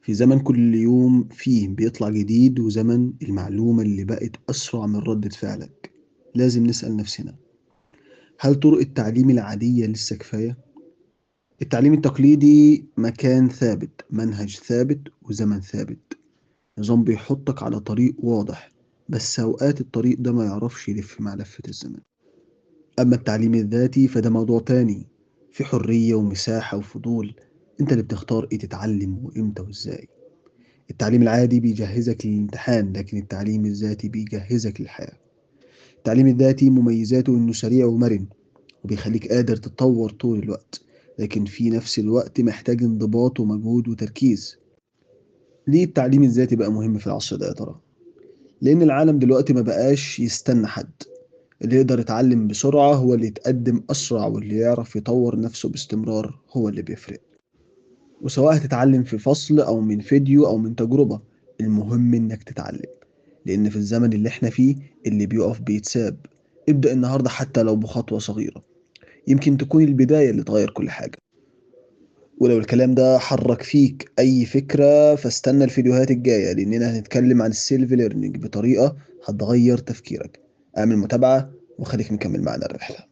في زمن كل يوم فيه بيطلع جديد، وزمن المعلومة اللي بقت أسرع من ردة فعلك، لازم نسأل نفسنا: هل طرق التعليم العادية لسه كفاية؟ التعليم التقليدي مكان ثابت، منهج ثابت، وزمن ثابت، نظام بيحطك على طريق واضح، بس أوقات الطريق ده ما يعرفش يلف مع لفة الزمن. أما التعليم الذاتي فده موضوع تاني، في حرية ومساحة وفضول، أنت اللي بتختار إيه تتعلم وإمتى وإزاي. التعليم العادي بيجهزك للامتحان، لكن التعليم الذاتي بيجهزك للحياة. التعليم الذاتي مميزاته إنه سريع ومرن، وبيخليك قادر تتطور طول الوقت، لكن في نفس الوقت محتاج انضباط ومجهود وتركيز. ليه التعليم الذاتي بقى مهم في العصر ده يا ترى؟ لأن العالم دلوقتي ما بقاش يستنى حد. اللي يقدر يتعلم بسرعة هو اللي يتقدم أسرع، واللي يعرف يطور نفسه باستمرار هو اللي بيفرق. وسواء هتتعلم في فصل أو من فيديو أو من تجربة، المهم إنك تتعلم، لأن في الزمن اللي احنا فيه اللي بيقف بيتساب. ابدأ النهاردة حتى لو بخطوة صغيرة، يمكن تكون البداية اللي تغير كل حاجة. ولو الكلام ده حرك فيك أي فكرة، فاستنى الفيديوهات الجاية، لأننا هنتكلم عن ال self learning بطريقة هتغير تفكيرك. اعمل متابعة وخليك مكمل معنا الرحلة.